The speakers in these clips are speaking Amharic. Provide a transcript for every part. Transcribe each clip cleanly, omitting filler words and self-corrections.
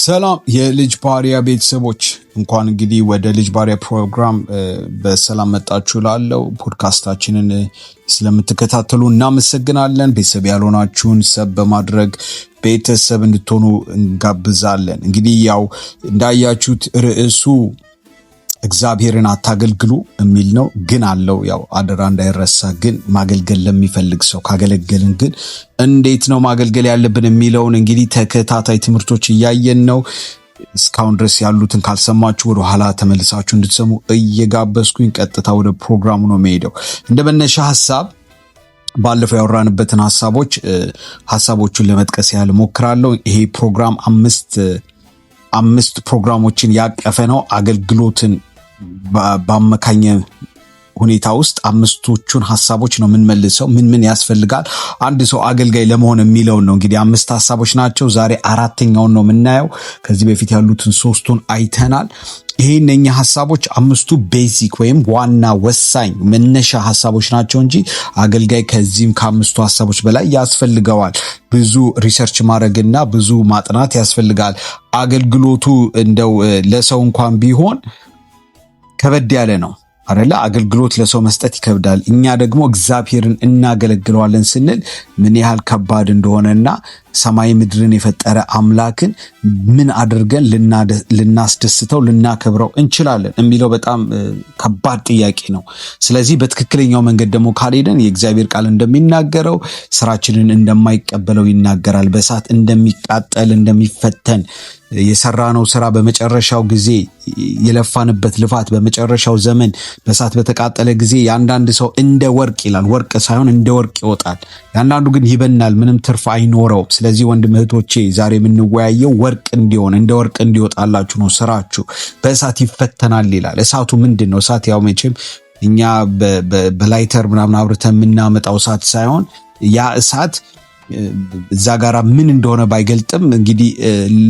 ሰላም የልጅ ባሪያ ቤተሰቦች፣ እንኳን እንግዲህ ወደ ልጅ ባሪያ ፕሮግራም በሰላም መጣችሁ። ላለው ፖድካስታችንን ስለምትከታተሉ እናመሰግናለን። ቤተሰብ ያልሆናችሁን sub በማድረግ ቤተሰብ እንድትሆኑ እንጋብዛለን። እንግዲህ ያው እንዳያችሁት ርዕሱ እግዚአብሔርን አታገልግሉ የሚል ነው። ግን አለው ያው አደራ እንዳይረሳ። ግን ማገልገል ለሚፈልግ ሰው ካገለገልን ግን እንዴት ነው ማገልገል ያለብን የሚለውን እንግዲህ ተከታታይ ትምህርቶች እያየን ነው። እስካሁን ድረስ ያሉትን ካልሰማችሁ ወደ ኋላ ተመልሳችሁ እንድትሰሙ እየጋበዝኩኝ ቀጥታ ወደ ፕሮግራሙ ነው የሚሄደው። እንደ መነሻ ሀሳብ ባለፈው ያወራንበትን ሀሳቦቹን ለመጥቀስ ያህል ሞክራለሁ። ይሄ ፕሮግራም አምስት ፕሮግራሞችን ያቀፈ ነው። አገልግሎትን ባመካኘ ሁኔታ ውስጥ አምስቶቹን ሀሳቦች ነው የምንመልሰው። ምን ምን ያስፈልጋል አንድ ሰው አገልጋይ ለመሆን የሚለውን ነው። እንግዲህ አምስት ሀሳቦች ናቸው። ዛሬ አራተኛውን ነው የምናየው። ከዚህ በፊት ያሉትን ሶስቱን አይተናል። ይሄ እነኛ ሀሳቦች አምስቱ basic ወይም ዋና ወሳኝ መነሻ ሀሳቦች ናቸው እንጂ አገልጋይ ከዚህም ከአምስቱ ሀሳቦች በላይ ያስፈልገዋል። ብዙ research ማድረግና ብዙ ማጥናት ያስፈልጋል። አገልግሎቱ እንደው ለሰው እንኳን ቢሆን ከበድ ያለ ነው አይደለ? አገልግሎት ለሰው መስጠት ይከብዳል። እኛ ደግሞ እግዚአብሔርን እናገለግለዋለን ስንል ምን ያህል ከባድ እንደሆነና ሰማይ ምድርን የፈጠረ አምላክን ምን አድርገን ልናስደስተው ልናከብረው እንችላለን የሚለው በጣም ከባድ ጥያቄ ነው። ስለዚህ በትክክለኛው መንገድ ደግሞ ካልሄደን የእግዚአብሔር ቃል እንደሚናገረው ስራችንን እንደማይቀበለው ይናገራል። በእሳት እንደሚቃጠል፣ እንደሚፈተን፣ የሰራነው ስራ በመጨረሻው ጊዜ፣ የለፋንበት ልፋት በመጨረሻው ዘመን በእሳት በተቃጠለ ጊዜ የአንዳንድ ሰው እንደ ወርቅ ይላል፣ ወርቅ ሳይሆን እንደ ወርቅ ይወጣል። የአንዳንዱ ግን ይበናል፣ ምንም ትርፍ አይኖረውም። ስለዚህ ወንድም እህቶቼ፣ ዛሬ የምንወያየው ወርቅ እንዲሆን፣ እንደ ወርቅ እንዲወጣላችሁ ነው። ስራችሁ በእሳት ይፈተናል ይላል። እሳቱ ምንድን ነው? እሳት ያው መቼም እኛ በላይተር ምናምን አብርተን የምናመጣው እሳት ሳይሆን ያ እሳት እዛ ጋራ ምን እንደሆነ ባይገልጥም እንግዲህ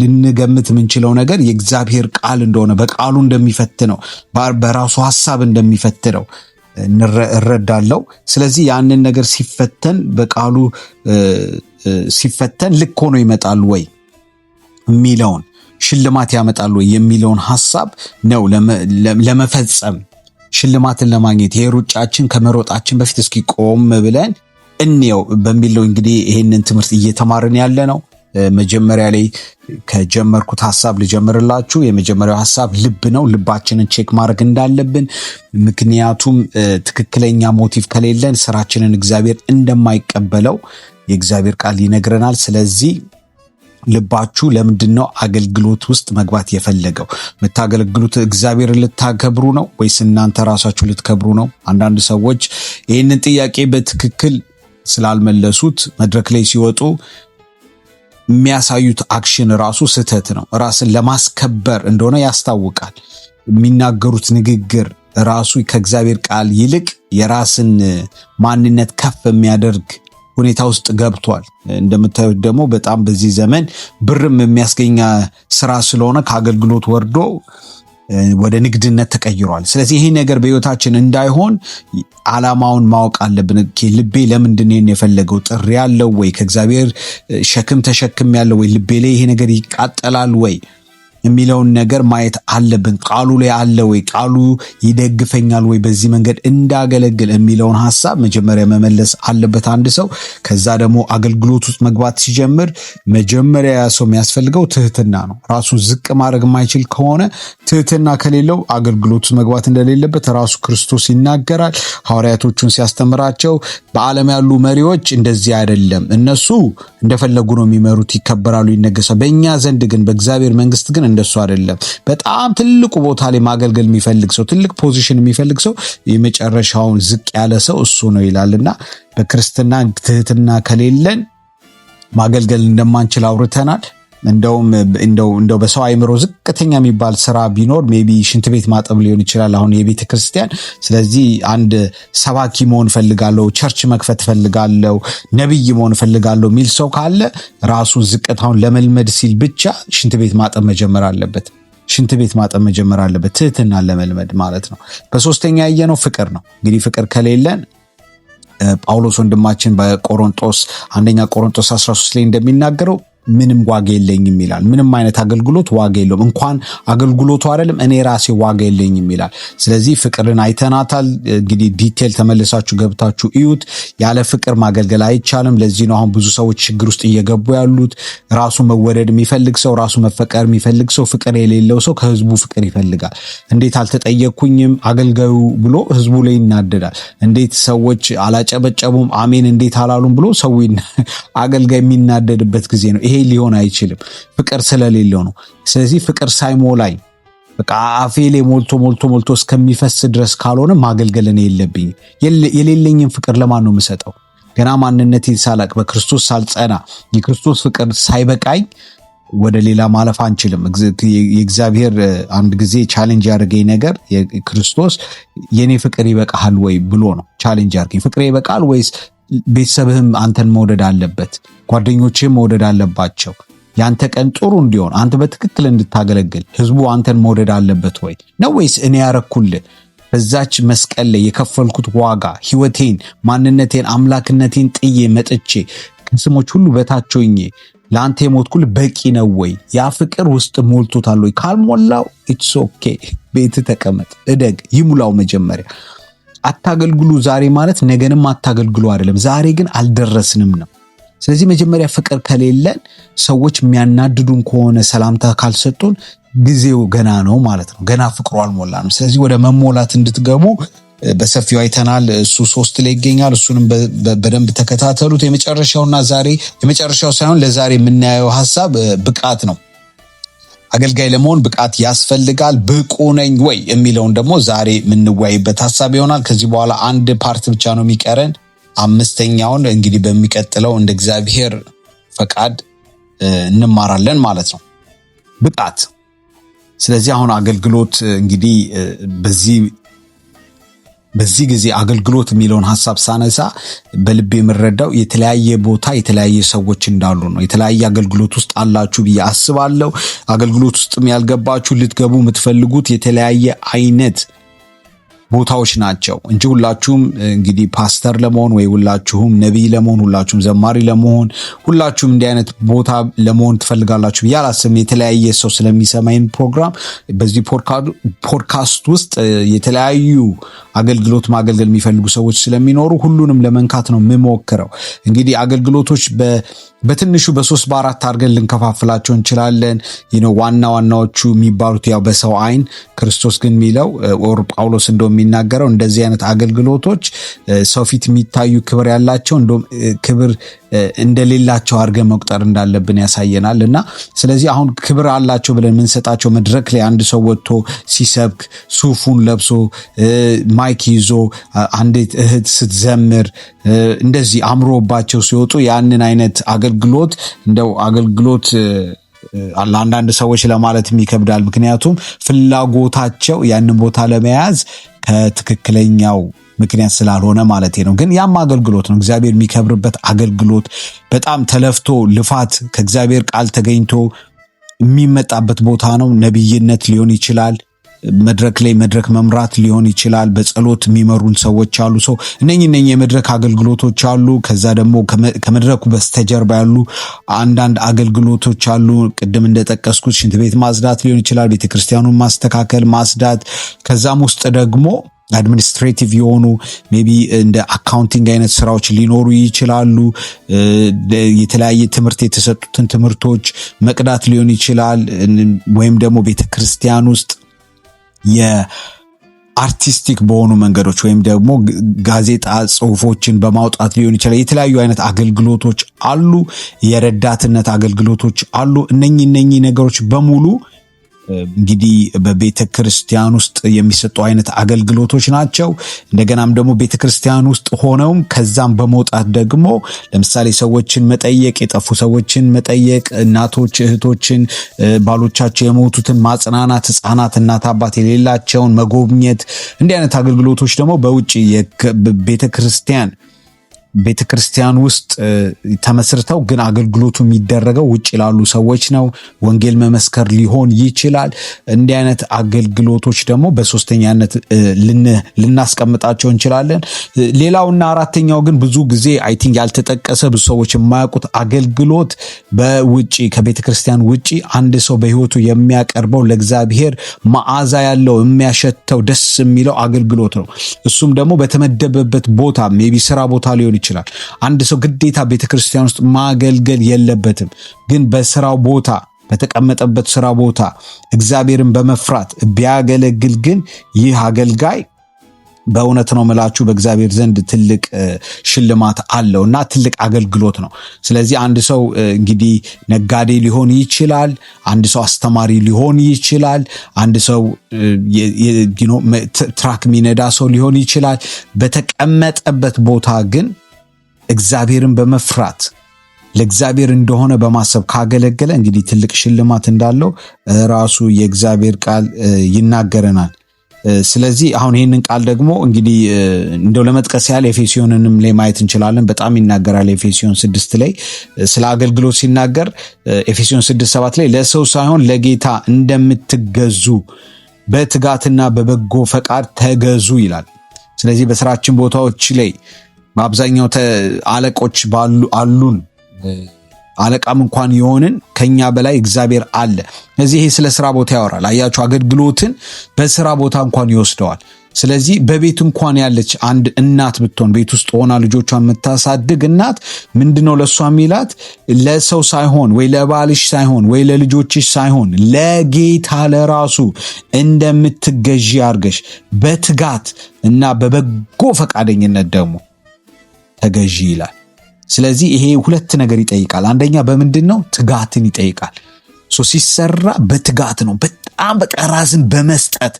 ልንገምት የምንችለው ነገር የእግዚአብሔር ቃል እንደሆነ፣ በቃሉ እንደሚፈትነው፣ በራሱ ሀሳብ እንደሚፈትነው እረዳለው። ስለዚህ ያንን ነገር ሲፈተን፣ በቃሉ ሲፈተን ልክ ሆኖ ይመጣል ወይ የሚለውን፣ ሽልማት ያመጣል ወይ የሚለውን ሀሳብ ነው ለመፈጸም፣ ሽልማትን ለማግኘት ይሄ ሩጫችን ከመሮጣችን በፊት እስኪ ቆም ብለን እንየው በሚለው እንግዲህ ይሄንን ትምህርት እየተማርን ያለ ነው። መጀመሪያ ላይ ከጀመርኩት ሀሳብ ልጀምርላችሁ። የመጀመሪያው ሀሳብ ልብ ነው። ልባችንን check ማድረግ እንዳለብን፣ ምክንያቱም ትክክለኛ motive ከሌለን ስራችንን እግዚአብሔር እንደማይቀበለው የእግዚአብሔር ቃል ይነግረናል። ስለዚህ ልባችሁ ለምንድን ነው አገልግሎት ውስጥ መግባት የፈለገው? የምታገለግሉት እግዚአብሔርን ልታከብሩ ነው ወይስ እናንተ ራሳችሁ ልትከብሩ ነው? አንዳንድ ሰዎች ይህንን ጥያቄ በትክክል ስላልመለሱት መድረክ ላይ ሲወጡ የሚያሳዩት action ራሱ ስህተት ነው። ራስን ለማስከበር እንደሆነ ያስታውቃል። የሚናገሩት ንግግር ራሱ ከእግዚአብሔር ቃል ይልቅ የራስን ማንነት ከፍ የሚያደርግ ሁኔታ ውስጥ ገብቷል። እንደምታዩት ደግሞ በጣም በዚህ ዘመን ብርም የሚያስገኛ ስራ ስለሆነ ከአገልግሎት ወርዶ ወደ ንግድነት ተቀይሯል። ስለዚህ ይሄ ነገር በህይወታችን እንዳይሆን አላማውን ማወቅ አለብን። ልቤ ለምንድን ነው የፈለገው? ጥሪ ያለው ወይ? ከእግዚአብሔር ሸክም ተሸክም ያለው ወይ? ልቤ ላይ ይሄ ነገር ይቃጠላል ወይ የሚለውን ነገር ማየት አለብን። ቃሉ ላይ አለ ወይ? ቃሉ ይደግፈኛል ወይ በዚህ መንገድ እንዳገለግል የሚለውን ሀሳብ መጀመሪያ መመለስ አለበት አንድ ሰው። ከዛ ደግሞ አገልግሎት ውስጥ መግባት ሲጀምር መጀመሪያ ያ ሰው የሚያስፈልገው ትህትና ነው። ራሱን ዝቅ ማድረግ የማይችል ከሆነ፣ ትህትና ከሌለው አገልግሎት ውስጥ መግባት እንደሌለበት ራሱ ክርስቶስ ይናገራል። ሐዋርያቶቹን ሲያስተምራቸው በዓለም ያሉ መሪዎች እንደዚህ አይደለም፣ እነሱ እንደፈለጉ ነው የሚመሩት፣ ይከበራሉ፣ ይነገሳሉ። በእኛ ዘንድ ግን፣ በእግዚአብሔር መንግስት ግን እንደሱ አይደለም። በጣም ትልቁ ቦታ ላይ ማገልገል የሚፈልግ ሰው፣ ትልቅ position የሚፈልግ ሰው የመጨረሻውን ዝቅ ያለ ሰው እሱ ነው ይላልና በክርስትና ትህትና ከሌለን ማገልገል እንደማንችል አውርተናል። እንደውም እንደው በሰው አይምሮ ዝቅተኛ የሚባል ስራ ቢኖር maybe ሽንት ቤት ማጠብ ሊሆን ይችላል፣ አሁን የቤተ ክርስቲያን። ስለዚህ አንድ ሰባኪ መሆን ፈልጋለሁ፣ church መክፈት ፈልጋለሁ፣ ነቢይ መሆን ፈልጋለሁ የሚል ሰው ካለ ራሱን ዝቅታውን ለመልመድ ሲል ብቻ ሽንት ቤት ማጠብ መጀመር አለበት። ሽንት ቤት ማጠብ መጀመር አለበት፣ ትህትናን ለመልመድ ማለት ነው። በሶስተኛ ያየነው ፍቅር ነው። እንግዲህ ፍቅር ከሌለን ጳውሎስ ወንድማችን በቆሮንጦስ፣ አንደኛ ቆሮንጦስ 13 ላይ እንደሚናገረው ምንም ዋጋ የለኝም ይላል። ምንም አይነት አገልግሎት ዋጋ የለውም። እንኳን አገልግሎቱ አይደለም እኔ ራሴ ዋጋ የለኝም ይላል። ስለዚህ ፍቅርን አይተናታል። እንግዲህ detail ተመልሳችሁ ገብታችሁ እዩት። ያለ ፍቅር ማገልገል አይቻልም። ለዚህ ነው አሁን ብዙ ሰዎች ችግር ውስጥ እየገቡ ያሉት። ራሱ መወደድ የሚፈልግ ሰው፣ ራሱ መፈቀር የሚፈልግ ሰው፣ ፍቅር የሌለው ሰው ከህዝቡ ፍቅር ይፈልጋል። እንዴት አልተጠየቅኩኝም አገልጋዩ ብሎ ህዝቡ ላይ ይናደዳል። እንዴት ሰዎች አላጨበጨቡም፣ አሜን እንዴት አላሉም ብሎ ሰው አገልጋይ የሚናደድበት ጊዜ ነው። ይሄ ሊሆን አይችልም፣ ፍቅር ስለሌለው ነው። ስለዚህ ፍቅር ሳይሞላኝ በቃ አፌ ላይ ሞልቶ ሞልቶ ሞልቶ እስከሚፈስ ድረስ ካልሆነ ማገልገል እኔ የለብኝም። የሌለኝም ፍቅር ለማን ነው የምሰጠው? ገና ማንነቴን ሳላቅ፣ በክርስቶስ ሳልጸና፣ የክርስቶስ ፍቅር ሳይበቃኝ ወደ ሌላ ማለፍ አንችልም። የእግዚአብሔር አንድ ጊዜ challenge ያደረገኝ ነገር ክርስቶስ የኔ ፍቅር ይበቃሃል ወይ ብሎ ነው challenge ያደረገኝ። ፍቅሬ ይበቃል ወይስ ቤተሰብህም አንተን መውደድ አለበት፣ ጓደኞችህም መውደድ አለባቸው? ያንተ ቀን ጥሩ እንዲሆን፣ አንተ በትክክል እንድታገለግል ህዝቡ አንተን መውደድ አለበት ወይ ነው ወይስ እኔ ያረኩልህ፣ በዛች መስቀል ላይ የከፈልኩት ዋጋ፣ ህይወቴን፣ ማንነቴን፣ አምላክነቴን ጥዬ መጥቼ ከስሞች ሁሉ በታች ሆኜ ለአንተ የሞትኩልህ በቂ ነው ወይ? ያ ፍቅር ውስጥ ሞልቶታል ወይ? ካልሞላው it's okay፣ ቤት ተቀመጥ፣ እደግ፣ ይሙላው መጀመሪያ። አታገልግሉ ዛሬ ማለት ነገንም አታገልግሉ አይደለም። ዛሬ ግን አልደረስንም ነው። ስለዚህ መጀመሪያ ፍቅር ከሌለን፣ ሰዎች የሚያናድዱን ከሆነ፣ ሰላምታ ካልሰጡን ጊዜው ገና ነው ማለት ነው። ገና ፍቅሩ አልሞላንም። ስለዚህ ወደ መሞላት እንድትገቡ በሰፊው አይተናል። እሱ 3 ላይ ይገኛል። እሱንም በደንብ ተከታተሉት። የመጨረሻውና ዛሬ የመጨረሻው ሳይሆን ለዛሬ የምናየው ሀሳብ ብቃት ነው። አገልጋይ ለመሆን ብቃት ያስፈልጋል። ብቁ ነኝ ወይ የሚለውን ደግሞ ዛሬ የምንወያይበት ሀሳብ ይሆናል። ከዚህ በኋላ አንድ part ብቻ ነው የሚቀረን። አምስተኛውን እንግዲህ በሚቀጥለው እንደ እግዚአብሔር ፈቃድ እንማራለን ማለት ነው። ብቃት። ስለዚህ አሁን አገልግሎት እንግዲህ በዚህ ጊዜ አገልግሎት የሚለውን ሀሳብ ሳነሳ በልቤ የምረዳው የተለያየ ቦታ የተለያየ ሰዎች እንዳሉ ነው። የተለያየ አገልግሎት ውስጥ አላችሁ ብዬ አስባለሁ። አገልግሎት ውስጥም ያልገባችሁ ልትገቡ የምትፈልጉት የተለያየ አይነት ቦታዎች ናቸው እንጂ ሁላችሁም እንግዲህ ፓስተር ለመሆን ወይ ሁላችሁም ነቢይ ለመሆን፣ ሁላችሁም ዘማሪ ለመሆን፣ ሁላችሁም እንዲህ አይነት ቦታ ለመሆን ትፈልጋላችሁ ብዬ አላስብም። የተለያየ ሰው ስለሚሰማኝ ፕሮግራም በዚህ ፖድካስት ውስጥ የተለያዩ አገልግሎት ማገልገል የሚፈልጉ ሰዎች ስለሚኖሩ ሁሉንም ለመንካት ነው የምሞክረው። እንግዲህ አገልግሎቶች በትንሹ በሶስት በአራት አድርገን ልንከፋፍላቸው እንችላለን። ዋና ዋናዎቹ የሚባሉት ያው በሰው አይን፣ ክርስቶስ ግን የሚለው or ጳውሎስ እንደው የሚናገረው እንደዚህ አይነት አገልግሎቶች ሰው ፊት የሚታዩ ክብር ያላቸው እንደውም ክብር እንደሌላቸው አድርገን መቁጠር እንዳለብን ያሳየናል። እና ስለዚህ አሁን ክብር አላቸው ብለን የምንሰጣቸው መድረክ ላይ አንድ ሰው ወጥቶ ሲሰብክ፣ ሱፉን ለብሶ mic ይዞ፣ አንዲት እህት ስትዘምር እንደዚህ አምሮባቸው ሲወጡ ያንን አይነት አገልግሎት እንደው አገልግሎት ለአንዳንድ ሰዎች ለማለት ይከብዳል። ምክንያቱም ፍላጎታቸው ያንን ቦታ ለመያዝ ከትክክለኛው ምክንያት ስላልሆነ ማለት ነው። ግን ያም አገልግሎት ነው። እግዚአብሔር የሚከብርበት አገልግሎት፣ በጣም ተለፍቶ፣ ልፋት ከእግዚአብሔር ቃል ተገኝቶ የሚመጣበት ቦታ ነው። ነቢይነት ሊሆን ይችላል። መድረክ ላይ መድረክ መምራት ሊሆን ይችላል። በጸሎት የሚመሩን ሰዎች አሉ። So እነኚህ የመድረክ አገልግሎቶች አሉ። ከዛ ደግሞ ከመድረኩ በስተጀርባ ያሉ አንዳንድ አገልግሎቶች አሉ። ቅድም እንደጠቀስኩት ሽንት ቤት ማጽዳት ሊሆን ይችላል። ቤተክርስቲያኑን ማስተካከል፣ ማጽዳት። ከዛም ውስጥ ደግሞ administrative የሆኑ maybe እንደ accounting አይነት ስራዎች ሊኖሩ ይችላሉ። የተለያየ ትምህርት የተሰጡትን ትምህርቶች መቅዳት ሊሆን ይችላል። ወይም ደግሞ ቤተክርስቲያን ውስጥ የ artistic በሆኑ መንገዶች ወይም ደግሞ ጋዜጣ ጽሁፎችን በማውጣት ሊሆን ይችላል። የተለያዩ አይነት አገልግሎቶች አሉ። የረዳትነት አገልግሎቶች አሉ። እነኚህ ነገሮች በሙሉ እንግዲህ በቤተ ክርስቲያን ውስጥ የሚሰጡ አይነት አገልግሎቶች ናቸው። እንደገናም ደግሞ ቤተ ክርስቲያን ውስጥ ሆነውም ከዛም በመውጣት ደግሞ ለምሳሌ ሰዎችን መጠየቅ፣ የጠፉ ሰዎችን መጠየቅ፣ እናቶች እህቶችን፣ ባሎቻቸው የሞቱትን ማጽናናት፣ ሕፃናት እናት አባት የሌላቸውን መጎብኘት፣ እንዲህ አይነት አገልግሎቶች ደግሞ በውጭ ቤተ ክርስቲያን ቤተ ክርስቲያን ውስጥ ተመስርተው ግን አገልግሎቱ የሚደረገው ውጭ ላሉ ሰዎች ነው። ወንጌል መመስከር ሊሆን ይችላል። እንዲህ አይነት አገልግሎቶች ደግሞ በሶስተኛነት ልናስቀምጣቸው እንችላለን። ሌላውና አራተኛው ግን ብዙ ጊዜ I think ያልተጠቀሰ፣ ብዙ ሰዎች የማያውቁት አገልግሎት በውጪ፣ ከቤተ ክርስቲያን ውጪ አንድ ሰው በህይወቱ የሚያቀርበው ለእግዚአብሔር መዓዛ ያለው፣ የሚያሸተው፣ ደስ የሚለው አገልግሎት ነው። እሱም ደግሞ በተመደበበት ቦታ፣ maybe ስራ ቦታ ሊሆን ይችላል። አንድ ሰው ግዴታ ቤተክርስቲያን ውስጥ ማገልገል የለበትም። ግን በስራው ቦታ፣ በተቀመጠበት ስራ ቦታ እግዚአብሔርን በመፍራት ቢያገለግል ግን ይህ አገልጋይ በእውነት ነው ምላችሁ በእግዚአብሔር ዘንድ ትልቅ ሽልማት አለው እና ትልቅ አገልግሎት ነው። ስለዚህ አንድ ሰው እንግዲህ ነጋዴ ሊሆን ይችላል። አንድ ሰው አስተማሪ ሊሆን ይችላል። አንድ ሰው truck የሚነዳ ሰው ሊሆን ይችላል። በተቀመጠበት ቦታ ግን እግዚአብሔርን በመፍራት፣ ለእግዚአብሔር እንደሆነ በማሰብ ካገለገለ እንግዲህ ትልቅ ሽልማት እንዳለው ራሱ የእግዚአብሔር ቃል ይናገረናል። ስለዚህ አሁን ይህንን ቃል ደግሞ እንግዲህ እንደው ለመጥቀስ ያህል ኤፌሲዮንንም ላይ ማየት እንችላለን። በጣም ይናገራል። ኤፌሲዮን 6 ላይ ስለ አገልግሎት ሲናገር ኤፌሲዮን 6:7 ላይ ለሰው ሳይሆን ለጌታ እንደምትገዙ በትጋትና በበጎ ፈቃድ ተገዙ ይላል። ስለዚህ በስራችን ቦታዎች ላይ በአብዛኛው አለቆች ባሉ አሉን። አለቃም እንኳን የሆንን ከኛ በላይ እግዚአብሔር አለ። ስለዚህ ይሄ ስለ ስራ ቦታ ያወራል። አያችሁ፣ አገልግሎትን በስራ ቦታ እንኳን ይወስደዋል። ስለዚህ በቤት እንኳን ያለች አንድ እናት ብትሆን፣ ቤት ውስጥ ሆና ልጆቿን የምታሳድግ እናት ምንድነው ለእሷ የሚላት? ለሰው ሳይሆን ወይ ለባልሽ ሳይሆን ወይ ለልጆችሽ ሳይሆን ለጌታ ለራሱ እንደምትገዢ አድርገሽ በትጋት እና በበጎ ፈቃደኝነት ደግሞ ተገዢ ይላል። ስለዚህ ይሄ ሁለት ነገር ይጠይቃል። አንደኛ በምንድን ነው? ትጋትን ይጠይቃል። So ሲሰራ በትጋት ነው፣ በጣም በቃ ራስን በመስጠት።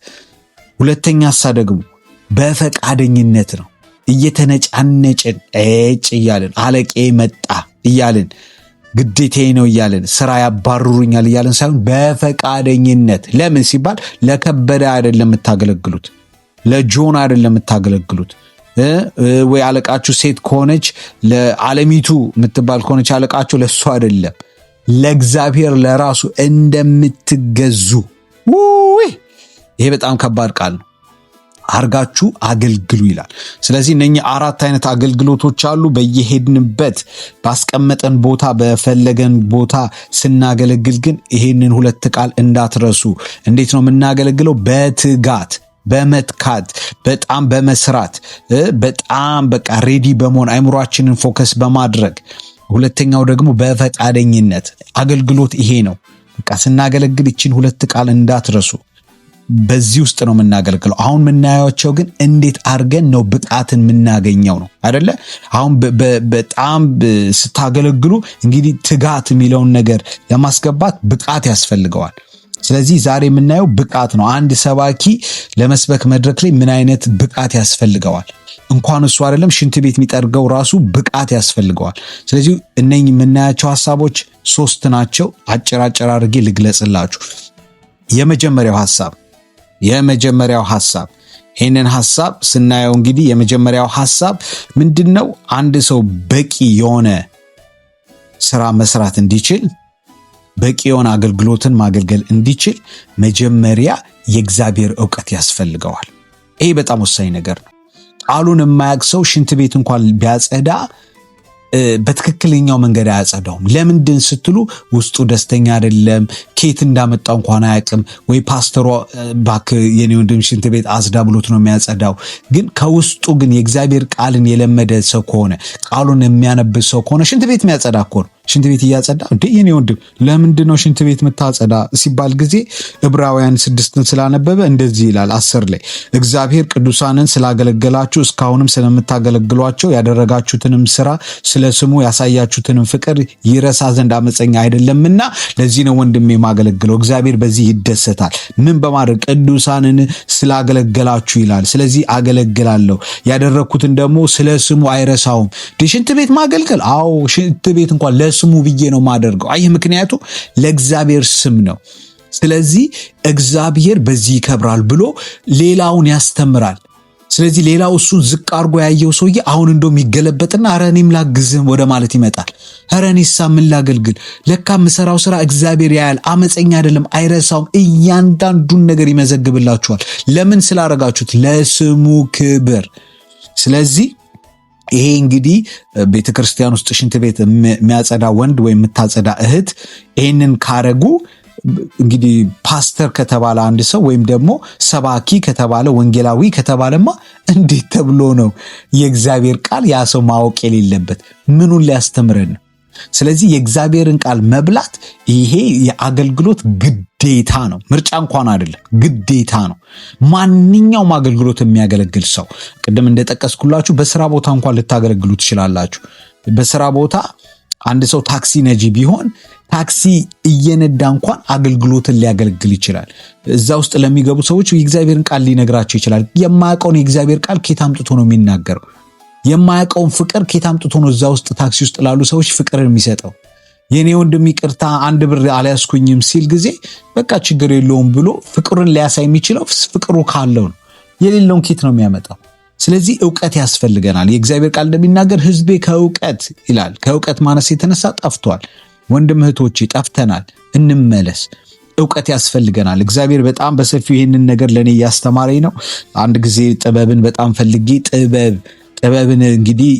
ሁለተኛ ሳ ደግሞ በፈቃደኝነት ነው። እየተነጫነጭን፣ ኤጭ እያልን፣ አለቄ መጣ እያልን፣ ግዴቴ ነው እያልን፣ ስራ ያባርሩኛል እያልን ሳይሆን በፈቃደኝነት። ለምን ሲባል ለከበደ አይደለም የምታገለግሉት፣ ለጆን አይደለም የምታገለግሉት፣ ወይ አለቃችሁ ሴት ከሆነች፣ ለአለሚቱ የምትባል ከሆነች አለቃችሁ፣ ለእሱ አይደለም፣ ለእግዚአብሔር ለራሱ እንደምትገዙ፣ ውይ ይሄ በጣም ከባድ ቃል ነው፣ አርጋችሁ አገልግሉ ይላል። ስለዚህ እነኚህ አራት አይነት አገልግሎቶች አሉ። በየሄድንበት ባስቀመጠን ቦታ፣ በፈለገን ቦታ ስናገለግል ግን ይሄንን ሁለት ቃል እንዳትረሱ። እንዴት ነው የምናገለግለው? በትጋት፣ በመትጋት፣ በጣም በመስራት፣ በጣም በቃ ready በመሆን፣ አይምሯችንን focus በማድረግ። ሁለተኛው ደግሞ በፈቃደኝነት። አገልግሎት ይሄ ነው። በቃ ስናገለግል ይችን ሁለት ቃል እንዳትረሱ። በዚህ ውስጥ ነው የምናገለግለው። አሁን የምናያቸው ግን እንዴት አድርገን ነው ብቃትን የምናገኘው ነው አይደለ? አሁን በጣም ስታገለግሉ እንግዲህ ትጋት የሚለውን ነገር ለማስገባት ብቃት ያስፈልገዋል። ስለዚህ ዛሬ የምናየው ብቃት ነው። አንድ ሰባኪ ለመስበክ መድረክ ላይ ምን አይነት ብቃት ያስፈልገዋል? እንኳን እሱ አይደለም፣ ሽንት ቤት የሚጠርገው ራሱ ብቃት ያስፈልገዋል። ስለዚህ እነኝህ የምናያቸው ሀሳቦች ሶስት ናቸው። አጭር አጭር አድርጌ ልግለጽላችሁ። የመጀመሪያው ሀሳብ፣ ይህንን ሀሳብ ስናየው እንግዲህ የመጀመሪያው ሀሳብ ምንድን ነው? አንድ ሰው በቂ የሆነ ስራ መስራት እንዲችል፣ በቂ የሆነ አገልግሎትን ማገልገል እንዲችል መጀመሪያ የእግዚአብሔር እውቀት ያስፈልገዋል። ይሄ በጣም ወሳኝ ነገር ነው። ቃሉን የማያውቅ ሰው ሽንት ቤት እንኳን ቢያጸዳ በትክክለኛው መንገድ አያጸዳውም። ለምንድን ስትሉ ውስጡ ደስተኛ አይደለም። ኬት እንዳመጣው እንኳን አያውቅም። ወይ ፓስተሯ እባክህ የኔ ወንድም ሽንት ቤት አጽዳ ብሎት ነው የሚያጸዳው። ግን ከውስጡ ግን የእግዚአብሔር ቃልን የለመደ ሰው ከሆነ፣ ቃሉን የሚያነብ ሰው ከሆነ፣ ሽንት ቤት የሚያጸዳ እኮ ነው። ሽንት ቤት እያጸዳ እንዴ የኔ ወንድም ለምንድን ነው ሽንት ቤት የምታጸዳ ሲባል ጊዜ ዕብራውያን 6ን ስላነበበ እንደዚህ ይላል 10 ላይ፣ እግዚአብሔር ቅዱሳንን ስላገለገላችሁ፣ እስካሁንም ስለምታገለግሏቸው ያደረጋችሁትንም ስራ፣ ስለ ስሙ ያሳያችሁትንም ፍቅር ይረሳ ዘንድ አመፀኛ አይደለምና ለዚህ ነው ወንድሜ የማገለግለው። እግዚአብሔር በዚህ ይደሰታል። ምን በማድረግ? ቅዱሳንን ስላገለገላችሁ ይላል። ስለዚህ አገለግላለሁ። ያደረግኩትን ደግሞ ስለ ስሙ አይረሳውም። ሽንት ቤት ማገልገል? አዎ፣ ሽንት ቤት እንኳን ለስሙ ብዬ ነው ማደርገው። አይ ምክንያቱ ለእግዚአብሔር ስም ነው። ስለዚህ እግዚአብሔር በዚህ ይከብራል ብሎ ሌላውን ያስተምራል። ስለዚህ ሌላው እሱን ዝቅ አድርጎ ያየው ሰውዬ አሁን እንደውም ይገለበጥና ኧረ እኔም ላግዝህ ወደ ማለት ይመጣል። ኧረ እኔሳ ምን ላገልግል? ለካ የምሰራው ስራ እግዚአብሔር ያያል፣ አመፀኛ አይደለም፣ አይረሳውም። እያንዳንዱን ነገር ይመዘግብላችኋል። ለምን ስላረጋችሁት? ለስሙ ክብር። ስለዚህ ይሄ እንግዲህ ቤተክርስቲያን ውስጥ ሽንት ቤት የሚያጸዳ ወንድ ወይም የምታጸዳ እህት ይሄንን ካረጉ እንግዲህ ፓስተር ከተባለ አንድ ሰው ወይም ደግሞ ሰባኪ ከተባለ ወንጌላዊ ከተባለማ እንዴት ተብሎ ነው የእግዚአብሔር ቃል ያ ሰው ማወቅ የሌለበት? ምኑን ሊያስተምረን ነው? ስለዚህ የእግዚአብሔርን ቃል መብላት ይሄ የአገልግሎት ግዴታ ነው። ምርጫ እንኳን አይደለም፣ ግዴታ ነው። ማንኛውም አገልግሎት የሚያገለግል ሰው ቅድም እንደጠቀስኩላችሁ በስራ ቦታ እንኳን ልታገለግሉ ትችላላችሁ። በስራ ቦታ አንድ ሰው ታክሲ ነጂ ቢሆን ታክሲ እየነዳ እንኳን አገልግሎትን ሊያገለግል ይችላል። እዛ ውስጥ ለሚገቡ ሰዎች የእግዚአብሔርን ቃል ሊነግራቸው ይችላል። የማያውቀውን የእግዚአብሔር ቃል ኬት አምጥቶ ነው የሚናገረው? የማያውቀውን ፍቅር ኬት አምጥቶ ነው እዛ ውስጥ ታክሲ ውስጥ ላሉ ሰዎች ፍቅርን የሚሰጠው? የኔ ወንድም ይቅርታ አንድ ብር አልያዝኩኝም ሲል ጊዜ በቃ ችግር የለውም ብሎ ፍቅሩን ሊያሳይ የሚችለው ፍቅሩ ካለው ነው። የሌለውን ኬት ነው የሚያመጣው? ስለዚህ እውቀት ያስፈልገናል። የእግዚአብሔር ቃል እንደሚናገር ሕዝቤ ከእውቀት ይላል፣ ከእውቀት ማነስ የተነሳ ጠፍቷል። ወንድም እህቶቼ ጠፍተናል፣ እንመለስ። እውቀት ያስፈልገናል። እግዚአብሔር በጣም በሰፊው ይህንን ነገር ለእኔ እያስተማረኝ ነው። አንድ ጊዜ ጥበብን በጣም ፈልጌ ጥበብን እንግዲህ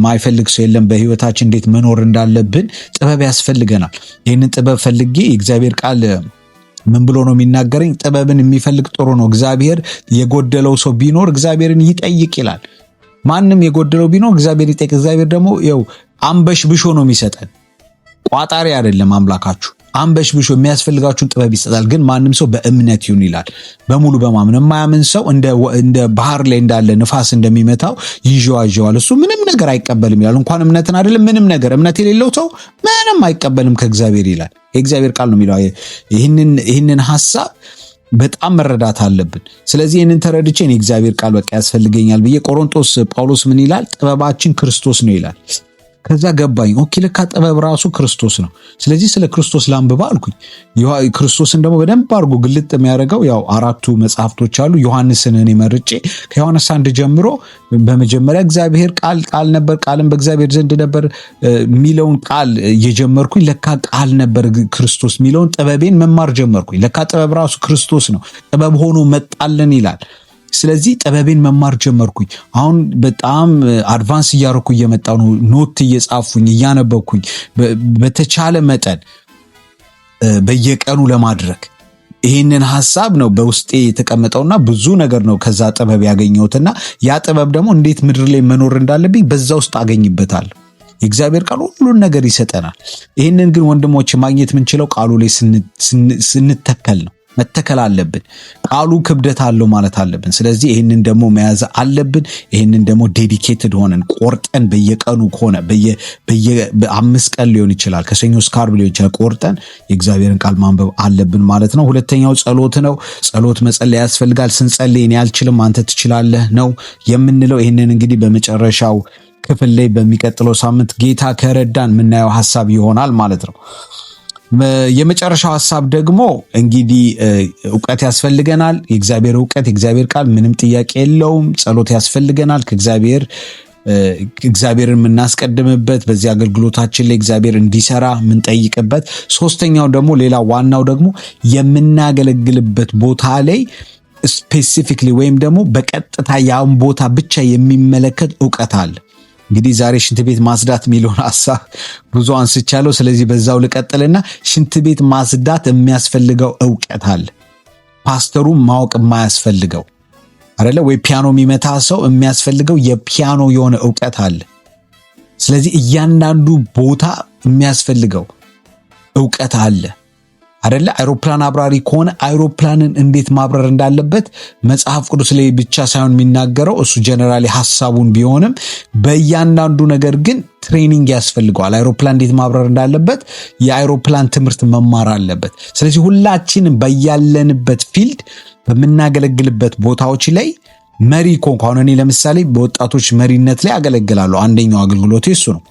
ማይፈልግ ሰው የለም። በህይወታችን እንዴት መኖር እንዳለብን ጥበብ ያስፈልገናል። ይህንን ጥበብ ፈልጌ የእግዚአብሔር ቃል ምን ብሎ ነው የሚናገረኝ? ጥበብን የሚፈልግ ጥሩ ነው። እግዚአብሔር የጎደለው ሰው ቢኖር እግዚአብሔርን ይጠይቅ ይላል። ማንም የጎደለው ቢኖር እግዚአብሔር ይጠይቅ። እግዚአብሔር ደግሞ ይኸው አንበሽብሾ ነው የሚሰጠን። ቋጣሪ አይደለም አምላካችሁ። አንበሽብሾ የሚያስፈልጋችሁን ጥበብ ይሰጣል። ግን ማንም ሰው በእምነት ይሁን ይላል። በሙሉ በማመን የማያምን ሰው እንደ ባህር ላይ እንዳለ ንፋስ እንደሚመታው ይዠዋዠዋል። እሱ ምንም ነገር አይቀበልም ይላል። እንኳን እምነትን አይደለም ምንም ነገር፣ እምነት የሌለው ሰው ምንም አይቀበልም ከእግዚአብሔር ይላል። የእግዚአብሔር ቃል ነው የሚለው። ይህንን ሐሳብ በጣም መረዳት አለብን። ስለዚህ ይህንን ተረድቼ እኔ እግዚአብሔር ቃል በቃ ያስፈልገኛል ብዬ ቆሮንቶስ ጳውሎስ ምን ይላል? ጥበባችን ክርስቶስ ነው ይላል። ከዛ ገባኝ። Okay ለካ ጥበብ ራሱ ክርስቶስ ነው። ስለዚህ ስለ ክርስቶስ ላንብባ አልኩኝ። ክርስቶስን ደግሞ በደንብ አድርጎ ግልጥ የሚያደርገው ያው አራቱ መጽሐፍቶች አሉ። ዮሐንስን እኔ መርጬ ከዮሐንስ 1 ጀምሮ በመጀመሪያ እግዚአብሔር ቃል ቃል ነበር፣ ቃልም በእግዚአብሔር ዘንድ ነበር የሚለውን ቃል እየጀመርኩኝ ለካ ቃል ነበር ክርስቶስ የሚለውን ጥበቤን መማር ጀመርኩኝ። ለካ ጥበብ ራሱ ክርስቶስ ነው፣ ጥበብ ሆኖ መጣልን ይላል። ስለዚህ ጥበቤን መማር ጀመርኩኝ። አሁን በጣም advance እያደረኩ እየመጣሁ ነው። Note እየጻፍኩኝ እያነበብኩኝ በተቻለ መጠን በየቀኑ ለማድረግ ይህንን ሀሳብ ነው በውስጤ የተቀመጠውና ብዙ ነገር ነው ከዛ ጥበብ ያገኘሁትና ያ ጥበብ ደግሞ እንዴት ምድር ላይ መኖር እንዳለብኝ በዛ ውስጥ አገኝበታለሁ። የእግዚአብሔር ቃል ሁሉን ነገር ይሰጠናል። ይህንን ግን ወንድሞች ማግኘት የምንችለው ቃሉ ላይ ስንተከል ነው። መተከል አለብን። ቃሉ ክብደት አለው ማለት አለብን። ስለዚህ ይህንን ደግሞ መያዝ አለብን። ይህንን ደግሞ dedicated ሆነን ቆርጠን በየቀኑ ከሆነ በየ5 ቀን ሊሆን ይችላል፣ ከሰኞ እስከ ዓርብ ሊሆን ይችላል፣ ቆርጠን የእግዚአብሔርን ቃል ማንበብ አለብን ማለት ነው። ሁለተኛው ጸሎት ነው። ጸሎት መጸለይ ያስፈልጋል። ስንጸልይ እኔ አልችልም አንተ ትችላለህ ነው የምንለው። ይህንን እንግዲህ በመጨረሻው ክፍል ላይ በሚቀጥለው ሳምንት ጌታ ከረዳን የምናየው ሀሳብ ይሆናል ማለት ነው። የመጨረሻው ሀሳብ ደግሞ እንግዲህ እውቀት ያስፈልገናል። የእግዚአብሔር እውቀት፣ የእግዚአብሔር ቃል ምንም ጥያቄ የለውም። ጸሎት ያስፈልገናል። ከእግዚአብሔር እግዚአብሔርን የምናስቀድምበት በዚህ አገልግሎታችን ላይ እግዚአብሔር እንዲሰራ የምንጠይቅበት። ሶስተኛው ደግሞ ሌላ ዋናው ደግሞ የምናገለግልበት ቦታ ላይ specifically ወይም ደግሞ በቀጥታ ያን ቦታ ብቻ የሚመለከት እውቀት አለ። እንግዲህ ዛሬ ሽንት ቤት ማጽዳት የሚለውን ሀሳብ ብዙ አንስቻለሁ። ስለዚህ በዛው ልቀጥልና ሽንት ቤት ማጽዳት የሚያስፈልገው እውቀት አለ። ፓስተሩ ማወቅ የማያስፈልገው አይደለ ወይ? ፒያኖ የሚመታ ሰው የሚያስፈልገው የፒያኖ የሆነ እውቀት አለ። ስለዚህ እያንዳንዱ ቦታ የሚያስፈልገው እውቀት አለ አይደለ? አይሮፕላን አብራሪ ከሆነ አይሮፕላንን እንዴት ማብረር እንዳለበት መጽሐፍ ቅዱስ ላይ ብቻ ሳይሆን የሚናገረው እሱ generally ሀሳቡን ቢሆንም በእያንዳንዱ ነገር ግን training ያስፈልገዋል። አይሮፕላን እንዴት ማብረር እንዳለበት የአይሮፕላን ትምህርት መማር አለበት። ስለዚህ ሁላችንም በያለንበት field በምናገለግልበት ቦታዎች ላይ መሪ ከሆንኩ፣ አሁን እኔ ለምሳሌ በወጣቶች መሪነት ላይ አገለግላለሁ። አንደኛው አገልግሎቴ እሱ ነው።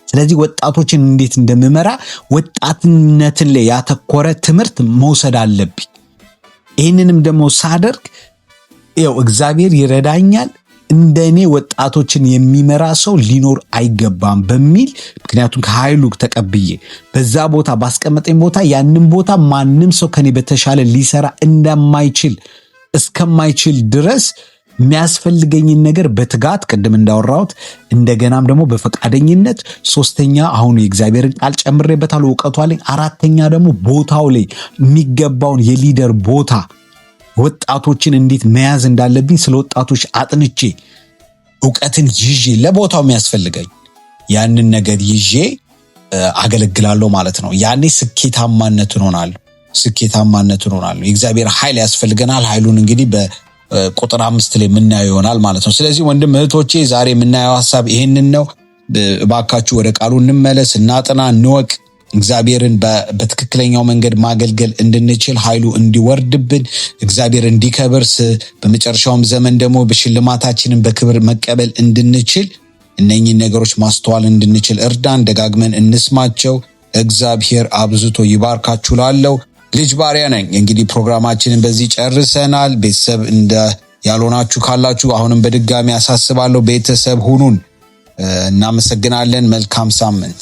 ስለዚህ ወጣቶችን እንዴት እንደምመራ ወጣትነትን ላይ ያተኮረ ትምህርት መውሰድ አለብኝ። ይህንንም ደግሞ ሳደርግ ይኸው እግዚአብሔር ይረዳኛል፣ እንደኔ ወጣቶችን የሚመራ ሰው ሊኖር አይገባም በሚል፣ ምክንያቱም ከኃይሉ ተቀብዬ በዛ ቦታ ባስቀመጠኝ ቦታ ያንን ቦታ ማንም ሰው ከኔ በተሻለ ሊሰራ እንደማይችል እስከማይችል ድረስ የሚያስፈልገኝን ነገር በትጋት፣ ቅድም እንዳወራሁት፣ እንደገናም ደግሞ በፈቃደኝነት፣ ሶስተኛ አሁን የእግዚአብሔርን ቃል ጨምሬበታለሁ፣ እውቀቱ አለኝ። አራተኛ ደግሞ ቦታው ላይ የሚገባውን የ leader ቦታ፣ ወጣቶችን እንዴት መያዝ እንዳለብኝ ስለ ወጣቶች አጥንቼ፣ እውቀትን ይዤ፣ ለቦታው የሚያስፈልገኝ ያንን ነገር ይዤ አገለግላለሁ ማለት ነው። ያኔ ስኬታማነት እሆናለሁ። ስኬታማነት እሆናለሁ። የእግዚአብሔር ኃይል ያስፈልገናል። ኃይሉን እንግዲህ በቁጥር 5 ላይ የምናየው ይሆናል ማለት ነው። ስለዚህ ወንድም እህቶቼ ዛሬ የምናየው ሀሳብ ይሄንን ነው። እባካችሁ ወደ ቃሉ እንመለስ፣ እናጥና፣ እንወቅ። እግዚአብሔርን በትክክለኛው መንገድ ማገልገል እንድንችል ኃይሉ እንዲወርድብን፣ እግዚአብሔር እንዲከብር፣ በመጨረሻውም ዘመን ደግሞ በሽልማታችንን በክብር መቀበል እንድንችል እነኚህን ነገሮች ማስተዋል እንድንችል እርዳን። ደጋግመን እንስማቸው። እግዚአብሔር አብዝቶ ይባርካችሁ። ላለው ልጅ ባሪያ ነኝ። እንግዲህ ፕሮግራማችንን በዚህ ጨርሰናል። ቤተሰብ እንደ ያልሆናችሁ ካላችሁ አሁንም በድጋሚ አሳስባለሁ፣ ቤተሰብ ሁኑን። እናመሰግናለን። መልካም ሳምንት።